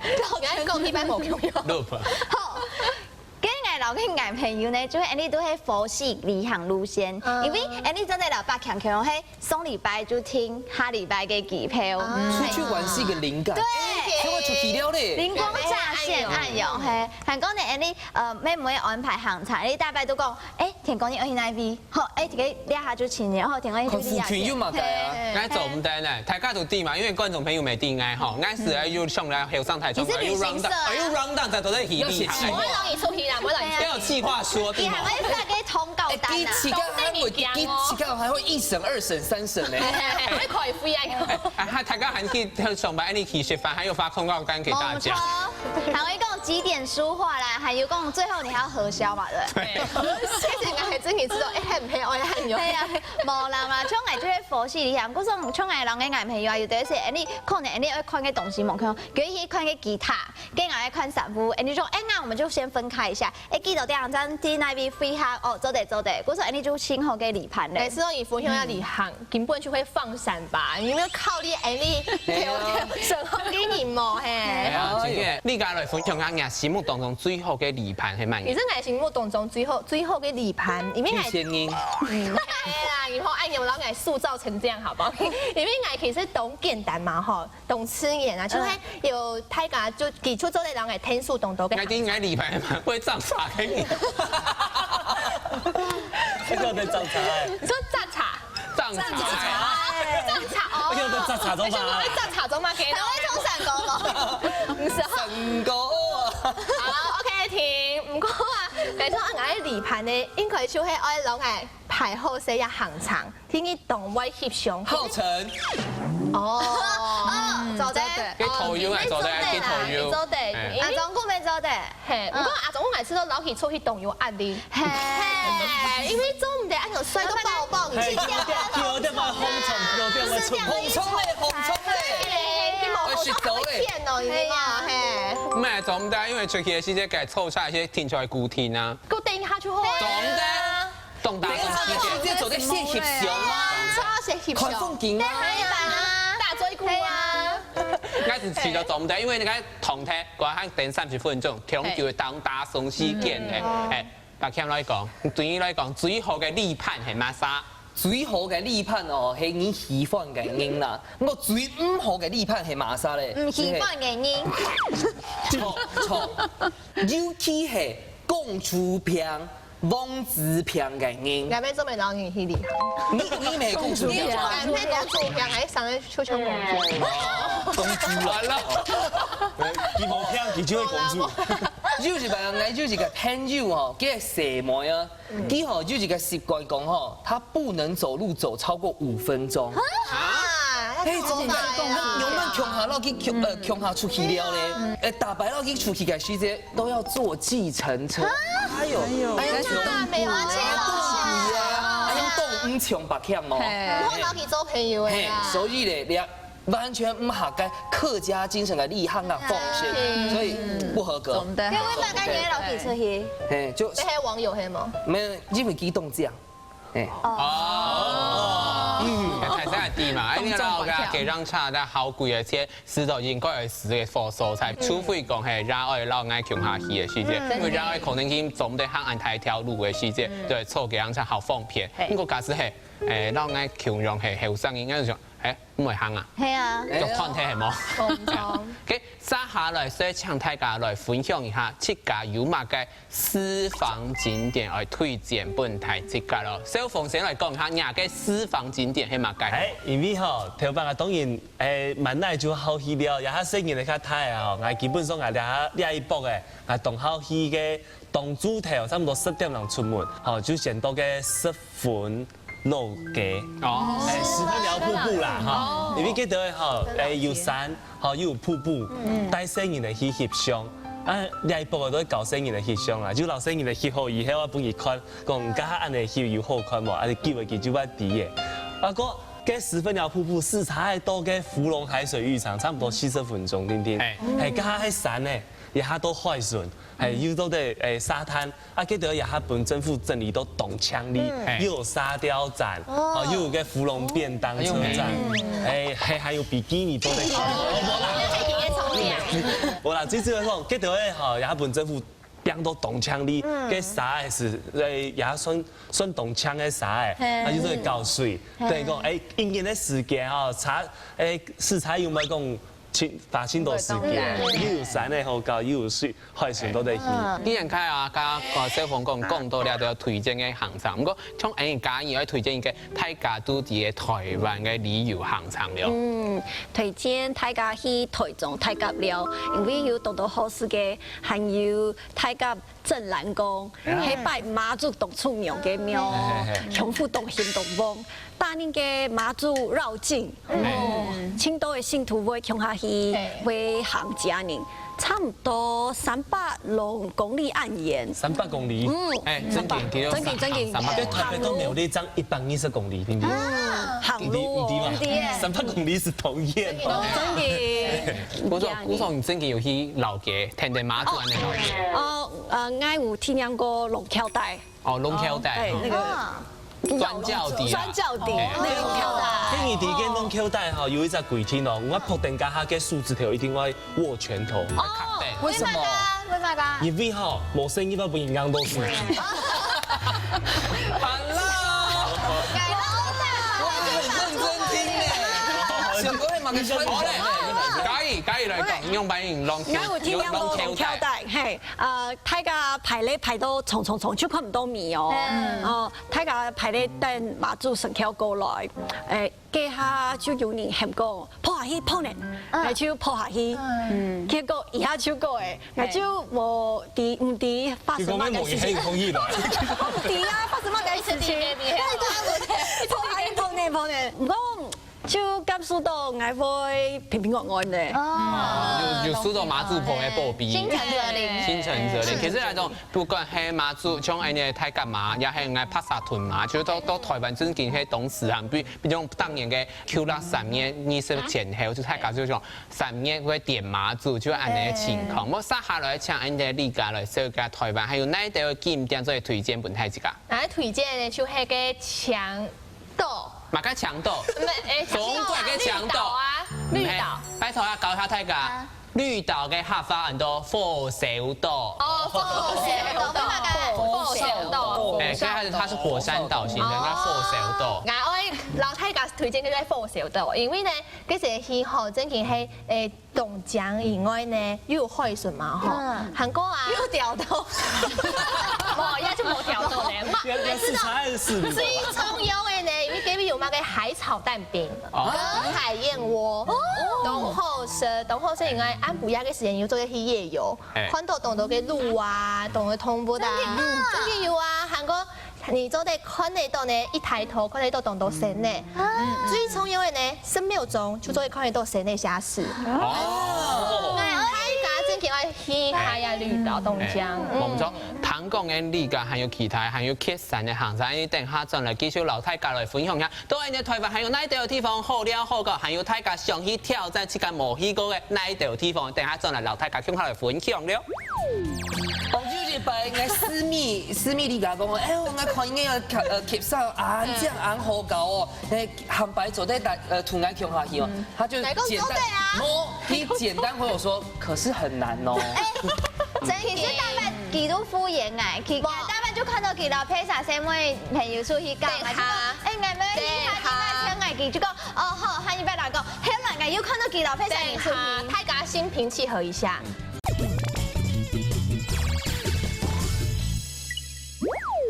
，𠊎講一般無共樣。好，該𠊎摎該𠊎朋友呢，就係𫣆俚都係佛系旅行路線，嗯。因為𫣆俚做得摎百強共樣，係上禮拜就訂下禮拜个機票。啊。出去玩是一個靈感。對。所以𠊎出去尞咧。靈光乍現，哎喲，嘿，還講呢，𫣆俚，呃，妹妹安排行程，𫣆俚大概都講，欸，天光日愛去哪位？ 好，欸，這個這下就尋了，好，天光日就去哪位？看附近有麼个啊？嘿。該做毋得呢，大家都知嘛，因為觀眾朋友乜知𠊎吼，𠊎係愛有上來後生台中，你是旅行社啊。愛有 round down，愛有 round down 才做得去旅行。有計畫。毋會讓你出去啦，毋會讓你出去。要有計劃書，對嗎？你還會發給通告單啊。哎，機器還會，機器還會一審、二審、三審呢。還會開會啊。啊，他他剛還去上班，哎，你去食飯，還有發通告單給大家。沒錯，還會講幾點書畫啦，還有講最後你還要核銷嘛，對不對？對。其實𠊎還真係知道，哎，還毋係愛恁樣。對啊，無啦嘛，像𠊎就會佛系旅行，故所像𠊎摎𠊎男朋友啊，有的是，哎，你可能哎，你愛看个東西無看，可以去看个吉他，跟𠊎愛看衫褲，哎，你說，哎，那我們就先分開一下，哎，記得這樣，咱在那邊飛哈，哦，做得做得，故所哎，你就先好个旅伴咧。每次都以佛系要旅行， 根本就會放閃吧？你有沒有考慮哎，你有有生活經營無嘿？哎呀，真个，你敢來分享下你心目當中最好个旅伴係麼个？其實𠊎心目當中最好最好个旅伴，因為𠊎一千人。嗯，係啦，以後愛用到𠊎塑造成這樣，好不好？因為𠊎其實當簡單嘛吼，當自然啊，就係有大家就佢就做得讓𠊎聽書當多个。𠊎聽𠊎旅伴嘛，會裝傻个你。這個在裝傻哎。你說裝傻？ 裝茶。裝茶哦。哎呦，這裝茶做麼个？裝茶做麼个？哪位從山高咯？毋係哦。山高啊。好，OK，停。毋過啊，𠊎想啊，𠊎个旅伴呢，應該就係愛摎𠊎排好勢个行程，天天當會翕相。浩辰。哦，哦，做得。做得。佢導遊啊，哦，做得，佢導遊。做得。哎。因為阿忠哥乜做得。 嘿，毋過阿忠哥𠊎試著摎佢出去當有壓力。嘿，因為做毋得恁樣，睡到飽飽，你去掉。有點仔紅蟲，有點仔出。紅蟲咧，紅蟲咧。嘿，你無紅蟲會騙哦，你知無？嘿。毋係，做毋得，因為出去个時節，該湊差一些停出來固定啊。過等一下就好。做毋得，當大風。等一下，直接做得先翕相啊。做得先翕相。看風景啊。對啊。打嘴鼓啊。對啊。𠊎係試著做毋得，因為你看 同台，過後等三十分鐘，長久个當打爽時間个。嗯。哎，白強來講，對你來講，最好个旅伴係麼儕？最好个旅伴哦，係你喜歡个人啦。毋過最毋好个旅伴係麼儕咧？毋喜歡个人。著，著。尤其係公主病、王子病个人。𠊎乜做毋得摎你去旅行。你，你乜公主病啊？𠊎乜公主病，𠊎生个 就像公主。公主來了。佢無聽，佢就會公主。有一個，𠊎有一個朋友哦，佢个細妹啊，佢吼有一個習慣講吼，他不能走路走超過五分鐘。啊，嘿，真的，用咱共下落去共，呃，共下出去了咧，呃，逐擺落去出去个時節，都要坐計程車。哎喲，哎喲，哎喲，真的沒有錢哦。哎喲，當毋像白強哦。嘿。毋好摎佢做朋友的啦。嘿，所以咧，你 完全毋合該客家精神个旅行个方式，嗯。所以不合格。真的。因為麼个你會摎佢出去？嘿，就這係網友係無？沒有，因為佢當靚。嘿。哦。嗯，大家知嘛，哎，你老家給人差的好貴个錢，使到應該愛使个好所在，除非講係，也愛摎𠊎共下去个時節，嗯。因為也愛可能去做毋得行恁大條路个時節，嗯。對，坐計程車好方便。嘿。毋過假使係，哎，摎𠊎共樣係後生人，應該就想， 哎，毋會行啊？係啊。腳斷忒係無？當當。OK，接下來，所以請大家來分享一下，自家有麼个私房景點愛推薦分大自家咯。小鳳先來講一下，你个私房景點係麼个？哎，因為吼，頭擺啊，當然，哎，滿哪就好去尞，這下細人仔較大啊，吼，𠊎基本上𠊎這下這一駁仔，𠊎當好去个，當早頭，差毋多十點鐘出門，吼，就先到个十分 老街。哦。哎，十分寮瀑布啦，哈。哦。因為該兜吼，哎，有山，吼，又有瀑布，嗯。帶細人仔去翕相。啊，這一駁仔都係教細人仔翕相啦，就摎細人仔翕好以後，啊，分佢看，講，你這下恁仔翕有好看無？啊，久仔佢就會知个。啊，過，該十分寮瀑布駛車到該福隆海水浴場，差毋多四十分鐘，定定。哎。哎，這下係山呢，這下到海脣，哎，又到得，哎，沙灘。 啊，該兜這下分政府整理到當靚哩，嗯。又有沙雕展，哦。哦，又有个福隆便當車展，嗯。哎，還，還有比基尼做得看。哦，無啦。無啦，最主要講，該兜个吼，這下分政府變到當靚哩，嗯。該沙个係，哎，也算，算當靚个沙个，嘿。啊，又做得搞水，嘿。等於講，哎，一日个時間吼，差，哎，駛車又毋會講盡，花盡多時間，又有山仔好搞，又有水，海鮮都得去。既然開啊，剛剛小鳳講講到這个推薦个行程，毋過像𠊎个人愛推薦一个大家都知个台灣个旅遊行程了。嗯，推薦大家去台中大甲寮，因為有當多好食个，還有大甲鎮瀾宮，係拜媽祖當出名个廟，香火當興當旺。 大人个媽祖遶境，哦，盡多个信徒會共下去，會行遮呢，差毋多三百零公里恁遠。三百公里。嗯，哎，正經，正經，正經。三百公里。該台北到苗栗正一百二十公里，對不對？嗯，行路哦。三百公里是當遠哦。正經。我說，我說你正經有去老街，跈等媽祖恁樣老街。哦，呃，𠊎有體驗過礱橋底。 哦，礱橋底，哦，對，那個，哦，轉角底啊。轉角底，哎，那個橋底。天宇底跟礱橋底哈，有一隻規定哦，𠊎拍等該下个手指頭一定要握拳頭。哦，對。為什麼？為麼个？因為哈，無生意要不應該都是。Hello，我很認真聽呢。小哥會忙个穿好嘞，可以，可以來講，用白銀礱橋，然後我聽到礱橋底，嘿。 呃，大家排列排到長長長，就看毋到尾哦。嗯。哦，大家排列等媽祖上轎過來，誒，該下就有人喊講，「拍下去，拍呢！」嗯。𠊎就拍下去。嗯。結果一下就過誒，𠊎就無知，毋知發生麼个事情。結果無人喊你來。毋知啊，發生麼个事情。對，對，對，拍下去，拍呢，拍呢。毋過， 就感受到𠊎會平平安安个。哦，有，有受到媽祖婆个保庇。心誠則靈。心誠則靈。其實來講，不管係媽祖，像恁樣大甲媽，也係𠊎白沙屯媽，就到，到台灣正經係當時啊，比，比如當年个舊曆三月二十前後，就大家就講三月會點媽祖，就恁樣个情況。嗯。𠊎接下來請恁樣个李家來紹介台灣，還有哪一兜景點做推薦分大家？𠊎推薦呢，就係个強 島。麼个強島？毋係，誒，中國个強島。綠島啊，綠島。拜託啊，教下大家。啊。綠島个客話安到火燒島。哦，火燒島，火燒島。誒，所以它是，它是火山島型的，那火燒島。𠊎愛摎大家推薦个係火燒島，因為呢，這个氣候正經係，誒， 當靚以外呢，又有海脣嘛吼。嗯。還過啊，又有釣到。無，也就無釣到呢。嘛，原，原是啥意思？最重要个呢，因為隔壁有麼个海草蛋餅，哦。跟海燕窩，哦。當好食，當好食以外，暗晡夜个時間又做得去夜遊，哎。看到當多个鷺啊，當多動物啊，真的啊。真的有啊，還過 你做得看得到呢，一抬頭看得到當多星呢。嗯。最重要个呢，十秒鐘就做得看得到星个下世。哦。哎，大家正經愛去海啊綠島當靚。哎，嗯。無錯，聽講个綠島還有其他，還有蹶山个行程，等下轉來繼續摎大家來分享一下。到底呢，台灣還有哪一兜地方好尞好搞，還有大家想去挑戰自家無去過个哪一兜地方，等下轉來摎大家共下來分享了。 哦，有一擺，𠊎私密，私密你甲講，哎，𠊎看應該要，呃，蹶山啊，恁靚恁好搞哦，哎，下擺做得帶，呃，同𠊎共下去哦。嗯。他就簡單，哪個做得啊？無，他簡單回我說，可是很難哦。哎，真的。其實大半佢都敷衍哎，其，哇。大半就看到佢摎別儕細妹朋友出去搞嘛，對哈。就講，哎，𠊎們去哪去哪，對哈。請𠊎去，就講，哦，好，下一擺來講，後來𠊎又看到佢摎別儕人出去。對哈，大家心平氣和一下。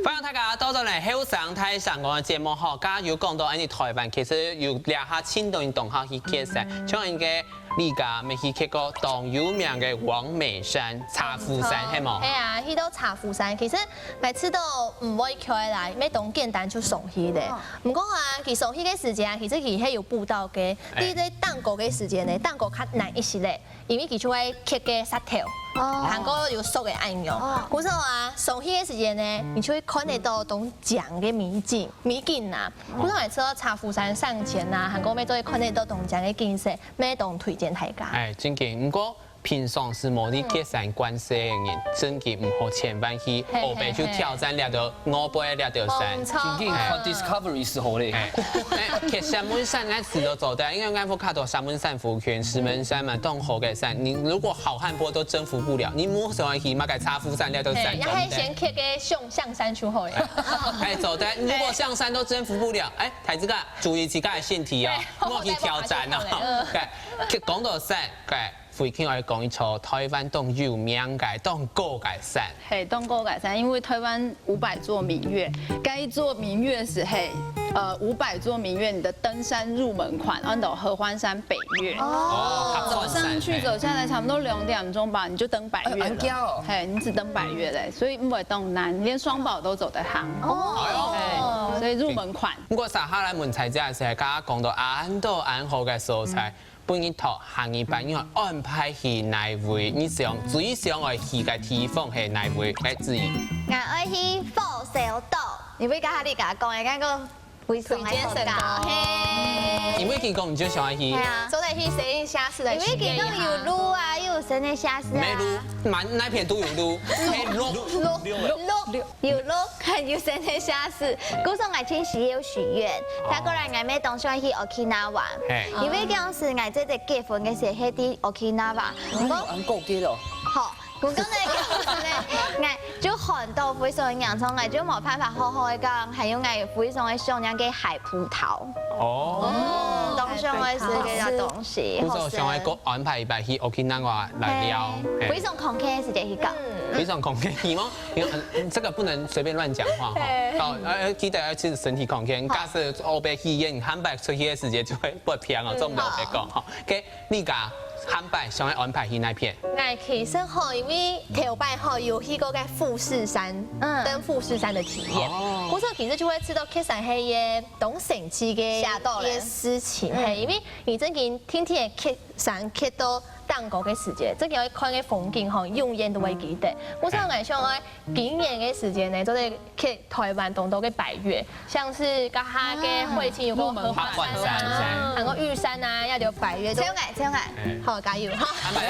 歡迎大家倒轉來後生大聲公个節目吼，剛剛有講到，恁樣台灣其實有這下盡多人當好去蹶山，像恁樣个李家乜去蹶過當有名个王美山、茶壺山，係無？係啊，去到茶壺山，其實每次都毋會去啦，乜當簡單就上去咧。哦。毋過啊，佢上去个時間啊，其實佢係有步道个，哎。你在登高个時間呢，登高較難一息咧。 因為佢就會蹶个石頭，哦。還過有索个恁樣。哦。故所啊，上去个時間呢，你就會看得到當靚个美景，美景啊。哦。故所每次到茶壺山上前啊，還過乜做得看得到當靚个景色，乜當推薦大家。哎，真經。毋過平常時無去蹶山觀星个人，真經毋好千萬去，嘿，後背就挑戰這條，後背這條山。無錯。真經看Discovery時候咧。哎，哎，蹶石門山𠊎試著做得，因為𠊎屋下都石門山附近，石門山嘛，當好个山。你如果好漢坡都征服不了，你莫想去麼个茶壺山這條山，嘿，也係先蹶个象，象山就好了。哎，做得，如果象山都征服不了，哎，大自家注意自家个身體哦，嘿，莫去挑戰哦。好好再過爬就好了。對，講到山，對。 惠卿愛講一座臺灣當有名个、當高个山。嘿，當高个山，因為臺灣五百座名岳，該一座名岳係，嘿，呃，五百座名岳，你的登山入門款，安到合歡山百岳。哦，合歡山，走上去，嘿。走下來差不多兩點鐘吧，你就登百岳了。哎，恁高哦。嘿，你只登百岳嘞，所以毋會當難，連雙寶都走得行。哦。嘿，所以入門款。毋過接下來問大家係，剛剛講到恁多恁好个所在， 分你讀下二擺，你愛安排去哪位？你想，最想愛去个地方係哪位？來，子怡。𠊎愛去火燒島，因為剛才你佮我講个，該个非常个好搞，推薦神嘿。因為佢講你就想愛去。對啊。做得去神仙下世來因為佢講有路啊，又有神仙下世啊。沒路，滿，哪片都有路，沒路。路，路，路。 有路，還有神仙下世，故所𠊎盡時有許願，哦。再過來𠊎乜當想去Okinawa，嘿。因為當時𠊎姊姊結婚个時係在Okinawa，哦，恁高級哦。好，故所呢，當時呢，𠊎就寒到非常嚴重，𠊎就無辦法好好个講，還有𠊎非常个想念个海葡萄。哦。嗯，當想愛食个東西，故所想愛過安排一擺去Okinawa來尞，嘿，嘿。非常空虛个時間去搞。嗯。非常空虛，希望 因為，嗯，這個不能隨便亂講話哈。對。哦，呃，記得要去身體康健。好。假使後背去演，下擺出去个時間就會不平哦，嗯。這種就別講哈。OK，你家下擺想要安排去哪片？𠊎其實吼，因為頭擺吼有去過該富士山，嗯。登富士山的體驗。哦。故所其實就會知道，其實係一個當神奇个一個事情，嗯。嘿，因為你正經天天去 山蹶到頂高个時節，正經愛看个風景吼，永遠都會記得。故所𠊎想愛今年个時節呢，做得去臺灣當多个百岳，像是該下个惠卿有個合歡山啊，還有玉山啊，也有百岳都。超愛，超愛。好，加油！哎，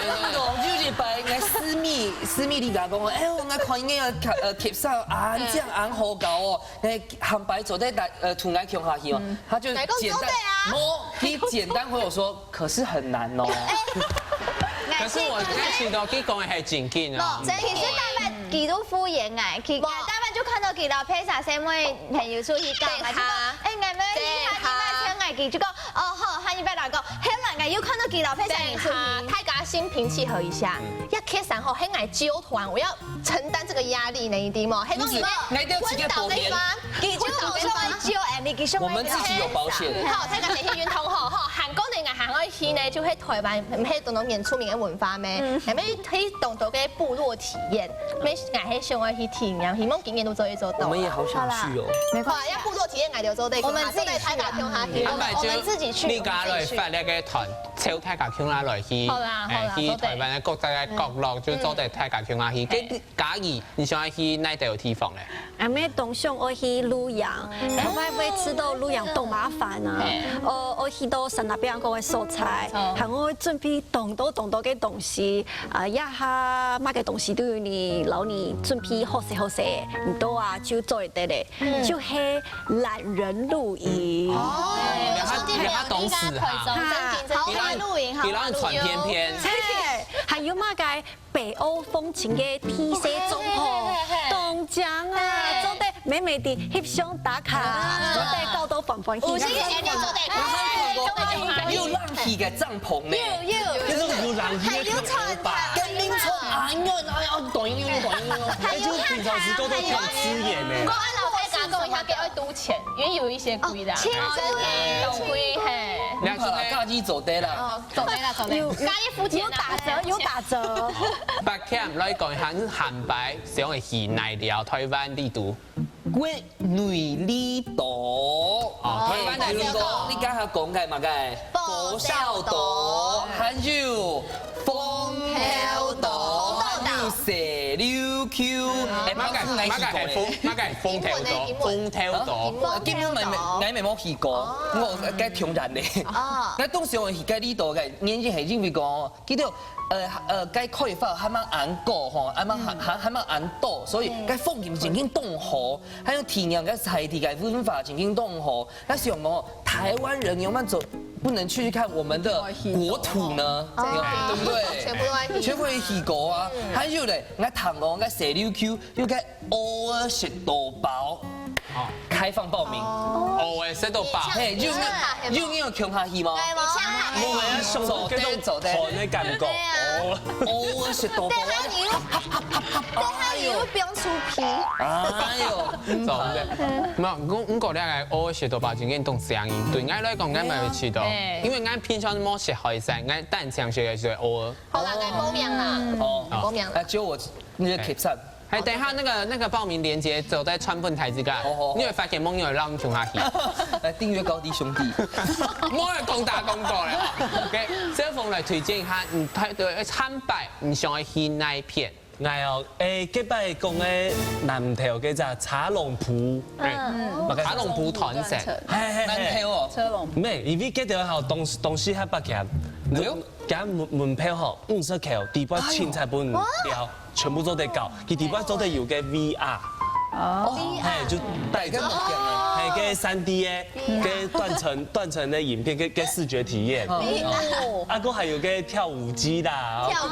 有一擺，該思密，思密你佮講，哎喲，𠊎看應該要，呃，蹶山啊，恁靚，恁好搞哦。 該下擺做得來，呃，同𠊎共下去哦。嗯。他就簡單，來講做得啊。無，他簡單回我說，可是很難哦。哎，可是我一開始都佢講个係正經啊。無，其實大家佢都敷衍𠊎，佢，無。大家就看到佢摎別儕細妹朋友出去搞嘛，就講，哎，𠊎們，你看，你們請𠊎，佢就講，哦，好，下一擺來講，後來𠊎又看到佢摎別儕人出去。大家心平氣和一下，嗯。要蹶山吼，係𠊎揪團，我要 承擔這個壓力呢，你知無？係講你毋係，𠊎兜自己保險。昏倒个地方，佢就講說愛救，哎，你其實我們自己有保險。好，大家先去運動吼，吼，還過呢，𠊎還愛去呢，就係臺灣，毋係當多原住民个文化咩？嗯。還愛去當多个部落體驗，咩，𠊎係想愛去體驗，希望今年都做得做到。我們也好想去哦。好啦，沒關係啊。好啊，要部落體驗，𠊎就做得，我們自己去啊。做得大家共下去。嗯。我們自己去，你家來發那個團，我們自己去。 招大家共下來去，好啦，好啦，哎，去臺灣个各大个角落，嗯。就做得大家共下去。嗯。該嘉怡，你想愛去哪兜地方咧？𠊎乜當想愛去露營，頭擺會知道露營當麻煩啊。嘿。哦，愛去到山那邊个所在，無錯。還愛準備當多當多个東西，啊，這下麼个東西都有人摎你準備好勢好勢，你到啊就做得咧。 嗯。就係懶人露營。哦，哎，有時候地點有時候東勢哈。哈。豪華露營，豪華露營。比方，比方船偏偏。嘿，還有麼个北歐風情个T C帳篷，嘿，嘿，嘿，嘿。當靚啊，嘿。做得美美地翕相打卡，啊。做得搞到歡歡喜喜。五星級的做得，哎，做得。有冷氣个帳篷呢。有，有。就是有冷氣个頭吧。還有船。跟民宿啊，因為，哎呀，懂，因為，懂，因為。哎，就平常時都在講資源呢。我 老師講一下，給我多錢，因為有一些貴的啊。哦，親子的。有貴，嘿。你看啦，家己做得啦。哦，做得啦，做得。有，有，嘉義附近啊。有打折，有打折。Back cam來講一下，你下擺想愛去哪位？臺灣你都。國內離島。哦，臺灣的離島。你剛才講个麼个？火燒島，還有 風頭島。細琉球，哎，麼个，麼个係風，麼个係風頭島，風頭島。啊，根本𠊎無，𠊎無去過，哦。𠊎該當然咧。哦。該當時𠊎去該裡肚个原因係因為講，記得，呃，呃，該開發還吂恁過吼，還吂，還，還，還吂恁多，所以該風景真經當好，還有體驗該在地个文化真經當好。 那想哦，台灣人有沒有走，不能去看我們的國土呢？哦。對不對？全部都在地。全部都在地啊。嗯。還有咧，𠊎聽講，該細琉球有個蚵仔食到飽，哦。開放報名。哦。蚵仔食到飽。嘿，有，有，有共下去嗎？無啊，想到該種寒个感覺。對啊。哦。蚵仔食到飽啊。等下你又，等下你又放出去。哎喲，真的。 無，毋過，毋過這個蚵仔食到飽真經當正經，對𠊎來講，𠊎嘛有試到，哎。因為𠊎平常無食海產，𠊎單淨食个係蚵仔。好啦，來報名啦。哦。報名。來，就我那個客棧。哎，等一下那個，那個報名鏈接走在川笨台這個，好，好，好。你會發現網友讓你窮下去。來訂閱高低兄弟。莫來講大廣告了。OK，小鳳來推薦一下，你，對，參拜，你想要去哪一片？ 𠊎哦，誒，這擺講个南投个隻車籠埔，嗯。麼个車籠埔斷層。嘿，嘿，嘿。南投哦。車籠埔。毋係，因為這條吼，當，當時較北極，哎喲。佢門，門票吼，五十箍，底背清彩分了，全部做得搞，佢底背做得有個V R。哦。嘿，就戴个目鏡啊。嘿，个三D个，个斷層，斷層个影片，个，个視覺體驗。哦。啊，還有個跳舞機啦。跳舞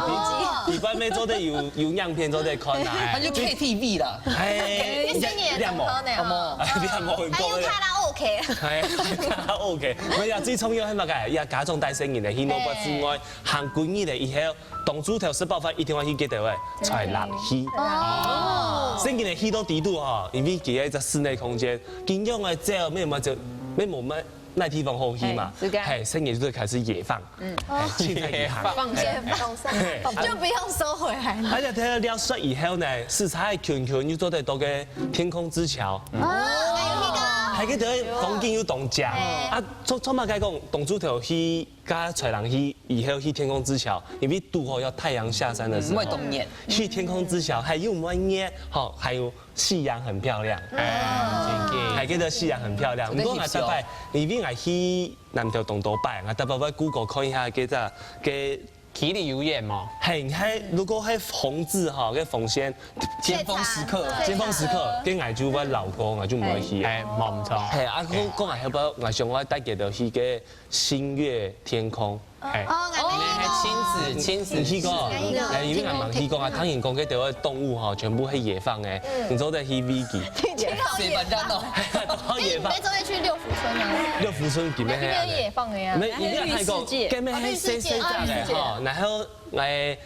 機。你，你外面做得有，有影片做得看啊。那就K T V啦。哎，你生意也很好呢，哦。哎，你還沒有還有卡拉OK。哎，卡拉OK。沒有，最重要係麼个？要家長帶細人仔去外國之外，行幾日了以後，當晝頭食飽飯一定要去該兜个菜籃去。哦。細人仔去到底肚吼，因為佢係一隻室內空間，經常愛走，沒有麼走，沒有麼 哪地方好去嘛？嘿，係个。嘿，細人就開始野放，嗯。嘿，凊彩野放。放野放。嘿。就不用收回來了。而且佢了雪以後呢，係在近近又做得到个天空之橋。哦，還有那個。還記得風景又當靚。嘿。啊，做，做麼个講，當晝頭去，跟菜籃去，以後去天空之橋，因為堵好要太陽下山的時候，嗯，會當熱。去天空之橋，還有麼个熱，吼，還有 夕陽很漂亮。哎，真个。還記得夕陽很漂亮。毋過𠊎逐擺，因為𠊎去南投當多擺，𠊎逐擺會Google看一下該隻，該距離有遠無？嘿，係，如果係紅字吼，該紅線，尖峰時刻啊。尖峰時刻，該𠊎就會繞過，𠊎就毋會去啊。哎，無毋著。嘿，啊，講，講𠊎後擺，𠊎想愛帶佢兜去該星月天空。 哎，哦，𠊎無去過。你係親子，親子。你去過？去過。哎，因為𠊎吂去過啊，聽人講該兜个動物吼，全部係野放个，嗯。你做得去餵佢。野放。野放。到野放。哎，你沒做得去六福村啊？六福村裡面係啊。那邊有野放的呀。沒，你沒有看過？綠世界。該邊係細細隻个吼，哦，綠世界。哦，綠世界。然後，哎，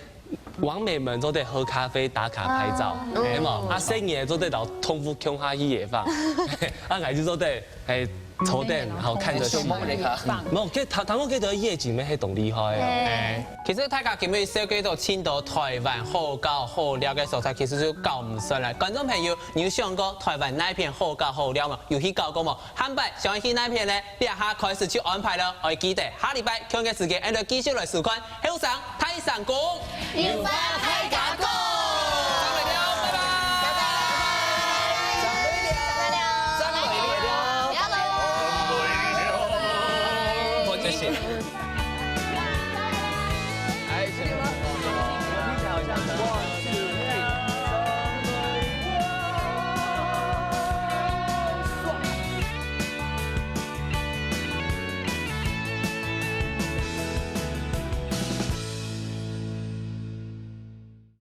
網美們做得喝咖啡、打卡、拍照，哦。有無？啊，細人仔做得摎動物共下去野放。啊，𠊎就做得 哎，坐等，好看得起。無，該，頭，頭先該个夜景乜係當厲害啊。哎，其實大家今日紹介到盡多台灣好搞好尞个所在，其實就搞毋煞了。觀眾朋友，你有想過台灣哪片好搞好尞無？有去搞過無？下擺想要去哪片呢？這下開始去安排了，愛記得下禮拜共樣个時間，𠊎兜繼續來收看後生 大聲公，有話大家講。再會了，拜拜。拜拜。再會了，再會了。好，謝謝。